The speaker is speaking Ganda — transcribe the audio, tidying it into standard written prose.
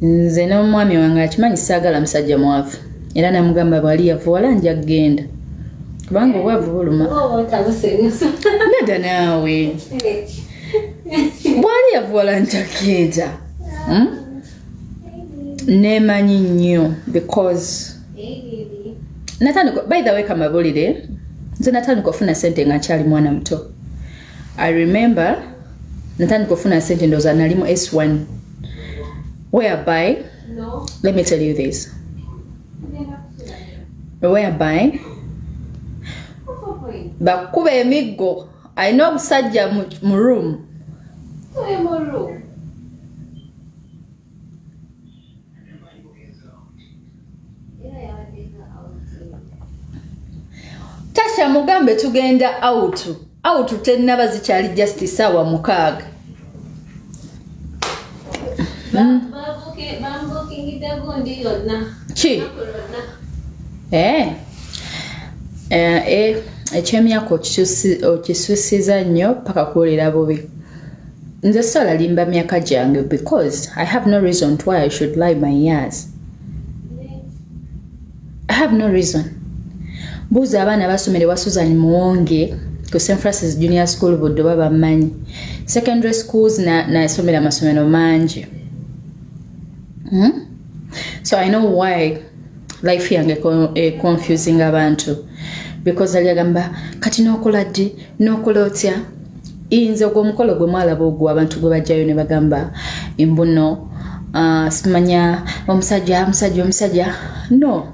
Nze n'omwami wange akimanyi saagala musajja mwavu, era namugamba bwali yavuwala nja kugenda kubanga obwavu buluma. Nedda naawe, bwali yavuwala nja kugenda. Neemanyi nnyo because natandika, by the way, kamabulire, nze natandika okufuna sente nga nkyali mwana muto. I remember natandika okufuna sente ndowooza nali mu S1, whereby, let me tell you this, whereby bakuba emiggo, alina omusajja mu room. Tasha mugambe tugenda out. Out tennaba, zikyali just saawa 6. Ki? Ekyemyaka okisusiza nnyo paka kuwulira bubi. Nze sola limba myaka gyange because I have no reason to why I should lie my years. I have no reason. Buuza abaana basomere wa Susan Muwonge ku St Francis Junior School, Buddo, babamanyi. Secondary schools nasomera amasomero mangi. So I know why life yange confusing abantu, because ali agamba kati n'okola ddi, n'okola otya. Nze ogwo omukolo gwe mwalaba ogwo abantu gwe bajjayo ne bagamba embuno, simanya omusajja, omusajja, omusajja. No.